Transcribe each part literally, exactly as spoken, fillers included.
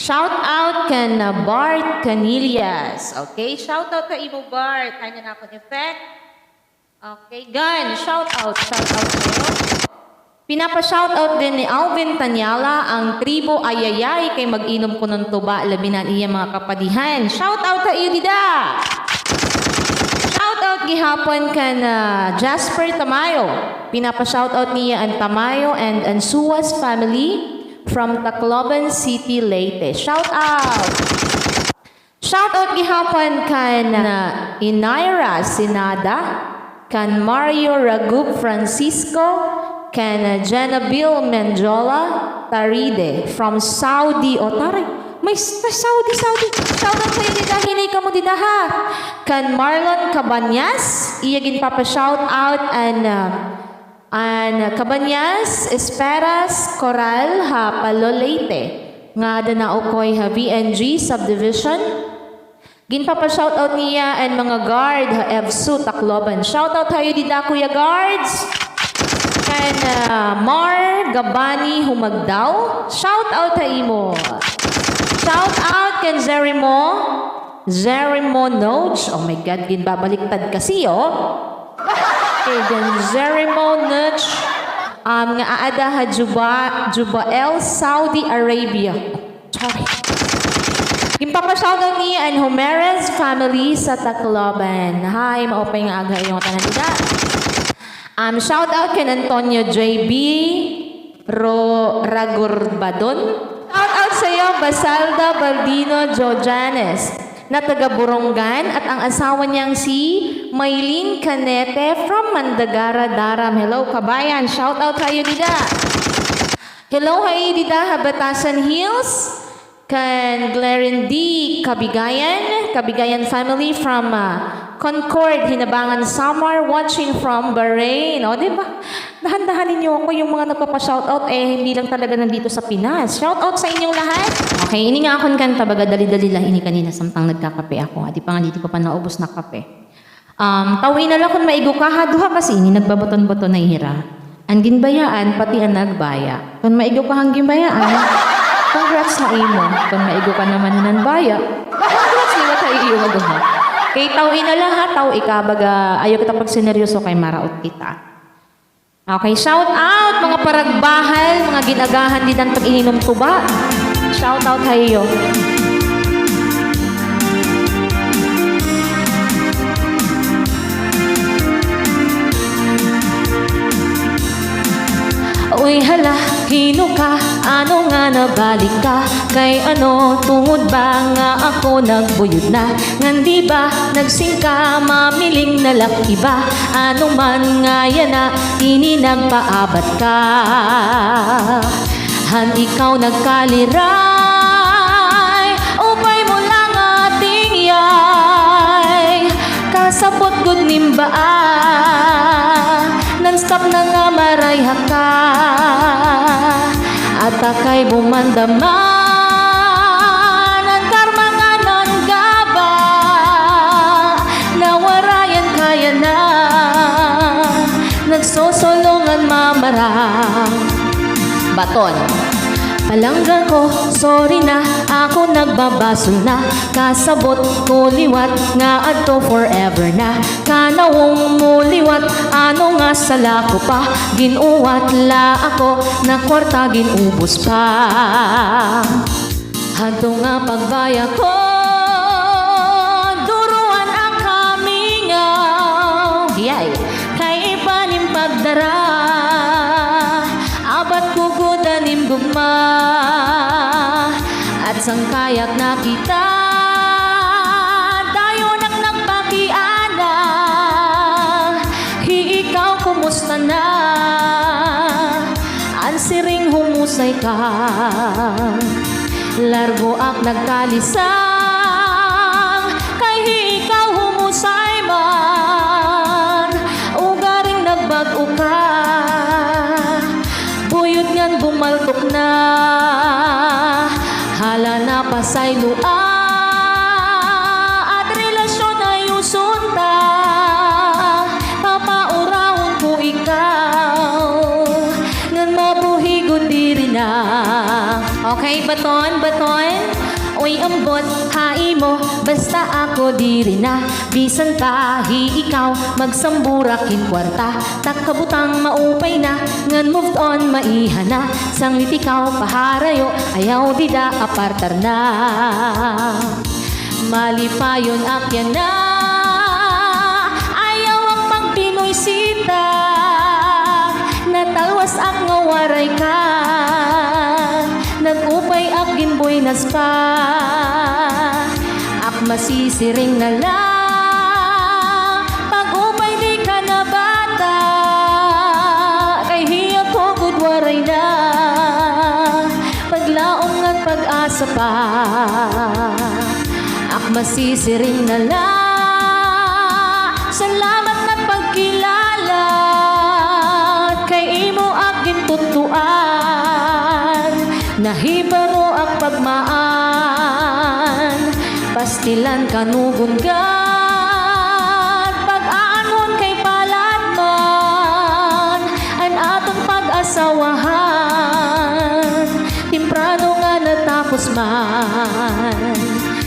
Shout out kan, ah, Bart Canillas. Okay, shout out ha imo, Bart. Kaya na akon effect. Okay, gan. Shout out, shout out sa'yo. Pinapa-shout out din ni Alvin Tanyala ang tribo Ayayay kay mag-inom kuno hin tuba, labi na an iya mga kapadihan. Shout out ha iyo dida. Shout out gihapon kan, ah, Jasper Tamayo. Pinapa-shout out niya an Tamayo and an Suas family from Tacloban City, Leyte. Shout out. Shout out gihapon kan, ah, Inaira Sinada, kan Mario Ragup Francisco, kan, ah, Jennabil Mendiola Taride from Saudi. O, taray. May s-, may Saudi, Saudi. Shout out sa'yo dida, hinay kamo dida, ha. Kan Marlon Cabanyas, iya ginpapa-shout out an, ah, An Cabanyas Esperas Coral ha Palo, Leyte, nga ada naukoy ha V N G Subdivision. Ginpapa-shoutout niya an mga guard ha EVSU Tacloban. Shoutout ha iyo dida, Kuya Guards. Kan, ah, Mar Gabani Humagdaw. Shoutout ha imo. Shoutout kan Jerry Mo. Jerry Mo Noge. Oh my God, ginbabaliktad kasi, oh. Okay, then Jerry Mo Noge, um, nga aada ha Juba-, Jubail, Saudi Arabia. Sorry. Ginpapa-shoutout niya an Humerez family sa Tacloban. Hi, maupay nga aga ha iyo ngatanan dida. Um, shoutout kan Antonio J B Ro-, Ragurbadon. Shout out sa'yo, Basalda Baldino Jojanes, na taga Borongan, at ang asawa niyang si Maylene Canete from Mandagara, Daram. Hello, kabayan. Shout out ha iyo dida. Hello ha iyo dida ha Batasan Hills. Kan Glaren D Cabigayan, Cabigayan family from, ah, Concord, Hinabangan, Samar, watching from Bahrain. O, di ba? Dahan-dahanin niyo ako, yung mga nagpapa-shoutout, eh, hindi lang talaga nandito sa Pinas. Shoutout sa inyong lahat. Okay, ini nga akon kanta, baga dali-dali la ini kanina, samtang nagkakape ako. Adi pa nga, didi ko pa naubos na kape. Um, taw-i na la kon maigo ka ha, duha kasi ini nagbabaton-baton na hira. An ginbayaan, pati an nagbaya. Kon maigo ka han ginbayaan, congrats ha imo. Kon maigo ka naman han nanbaya, congrats liwat ha iyo nga duha. Kay taw-i na la ha, taw-i ka, baga, ayaw kita pagsineryoso kay maraot kita. Okay, shout out, mga paragbahal, mga gin-agahan dida han pag-ininom tuba. Shout out ha iyo. Uy, hala, hin-o ka? Ano nga nabalik ka? Kay ano, tungod ba nga ako nagbuyod na? Ngan di ba nagsingka, mamiling na la iba. Ano man nga yana, ini nagpaabat ka. Han ikaw nagkaliray, upay mo la nga tingyay. Kasabot gud nim baa, non-stop na nga marayha ka. At akay bumandaman, an karma nga nanggaba, nawarayan kaya na, nagsosolongan mamara. Baton. Palangga ko, sorry na, ako nagbabasol na, kasabot ko liwat nga adto forever na. Kanawong mo liwat, ano nga sala ko pa? Gin-uwat la ako, na kwarta gin-ubos pa. Hadto nga pagbaya ko, duruhan ak kamingaw. Hiyay. Kay iba nim pagdara, abat ko gud an im gugma. At sangkay ak nakita, dayon ak nagpakiana. Hi ikaw, kumusta na? An siring, humusay ka. Largo ak nagkalisang, kay hi ikaw humusay man. Ugaring nagbag-o ka, buyod ngan bumaltok na. Hala, napasayloa, at relasyon ayuson ta. Papaurahon ko ikaw, ngan mabuhi gud diri na. Okay, bato. Baton, baton, uy, ambot ha imo, basta ako diri na. Bisan pa hi ikaw magsambura kin kwarta, ta kabutang maupay na, ngan moved on maiha na. Sanglit ikaw paharayo, ayaw dida apartar na. Malipayon ak yana, ayaw ak pagbinoysita. Natalwas ak nga waray ka, nag-upay ak ginbuenas pa. Ak masisiring na la, pag-upay di ka na bata, kay hiya ko gud waray na paglaom ngan pag-asa pa. Ak masisiring na la, salamat ngan pagkilala, kay imo ak gintutuan, nahibaro ak pagmaan, pastilan kanugon gad, pag-aanhon kay palad man an aton pag-asawahan, temprano nga natapos man,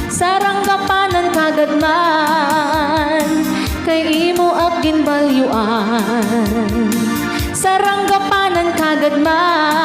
saranggapanan kagad man, kay imo ak ginbalyuan, saranggapanan kagad man.